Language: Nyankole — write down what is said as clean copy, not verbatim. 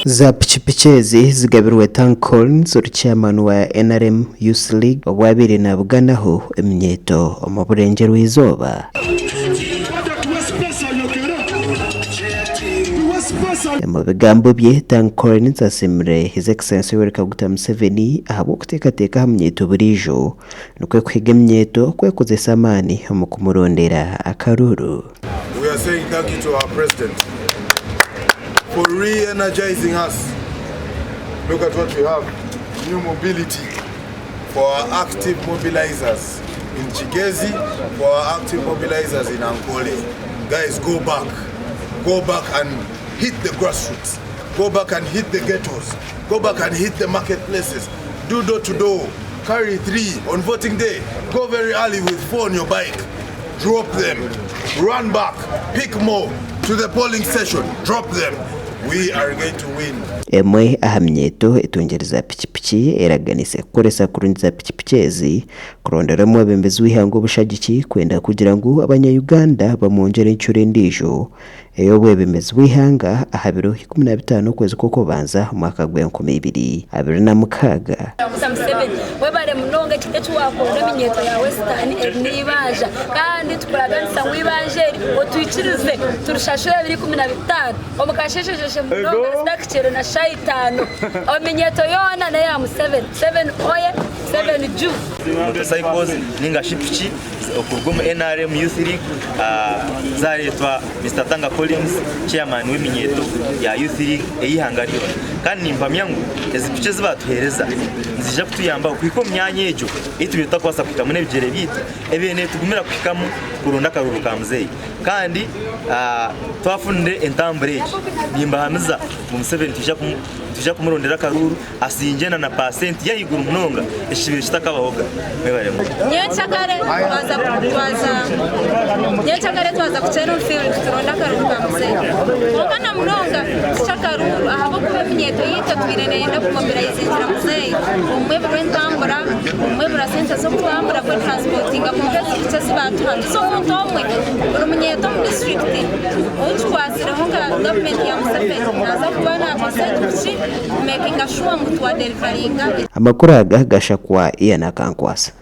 Za pikipiki ezi zigabirwe Tang Collins ori chairman wa NRM Youth League obu abaire nabuganaho eminyeeto omu burengyerwa izooba. Omu bigambo bye, Tang Collins asiimire His Excellency Yoweri Kaguta Museveni ahabw'okuteekateeka aha munyeeto buriijo nikwo kuhiga eminyeeto kwekozesa amaani omu kumurondera akaruuru. We are saying thank you to our president for re-energizing us. Look at what we have, new mobility for our active mobilizers in Kigezi, for our active mobilizers in Ankole. Guys, go back. Go back and hit the grassroots. Go back and hit the ghettos. Go back and hit the marketplaces. Do door to door. Carry three on voting day. Go very early with four on your bike. Drop them. Run back. Pick more to the polling station. Drop them. We are going to win. Emwe aha minyeeto etungire za pikipiki eraganise kukoresa kurungi za pikipiki ezi kurondera omwebembezi w'eihanga obushagiki kwenda kugira ngu abanya Uganda bamwongyere encuro endiijo ey'obwebembezi bw'eihanga aha biro 15 okwezi kw'okubanza omwaka gw'e2026. Mister Museveni webare munonga ekintu eki wakorera eminyeeto ya Western eri n'eibanja kandi tukuraganisa ngu eibanja eri otwikirize turishashure 2015 omu kasheshesheshe munonga zitakukyere na shaaha itaano eminyeeto yoona n'eya Museveni, Museveni oye, Museveni juu. Motorcycles ninga shi piki okuruga omu NRM Youth League zareetwa Mister Tanga Collins chairman w'eminyeeto ya Youth League ey'eihanga ryona kandi nimpamya ngu ezi piki ezi batuheereza niziija kutuyambaho kuhika omu myanya egyo ei tubaire tutakubaasa kuhikamu n'ebigyere byaitu ebaire netugumira kuhikamu kuronda akaruuru ka muzeeyi kandi twafunire entambura egi nimbahamiza ngu Museveni nitwija kumurondera akaruuru Asingye na na paasenti y'ahaiguru munonga ekibire kitakabahoga. Mwebare munonga. Nyencakare twaza twaza Nyencakare twaza kukyera omu field turonde akaruru ka muzeyi kwonka na munonga tikyo akaruru ahabw'okuba eminyeeto yaitu etwire neyenda kumobilizingira muzeyi obumwe ebura entambura obumwe ebura sente z'okutambura kwetransipotinga kwonka ezi piki ezi baatuha tiz'omuntu omwe buri munyeeto omu disiturikiti ou kikwasireho nka gavumenti ya Museveni naaza kuba naakozesa egi piki kumekinga shuwa ngu twaderivaringa. Amakuru aga gashakwa Ian Akankwasa.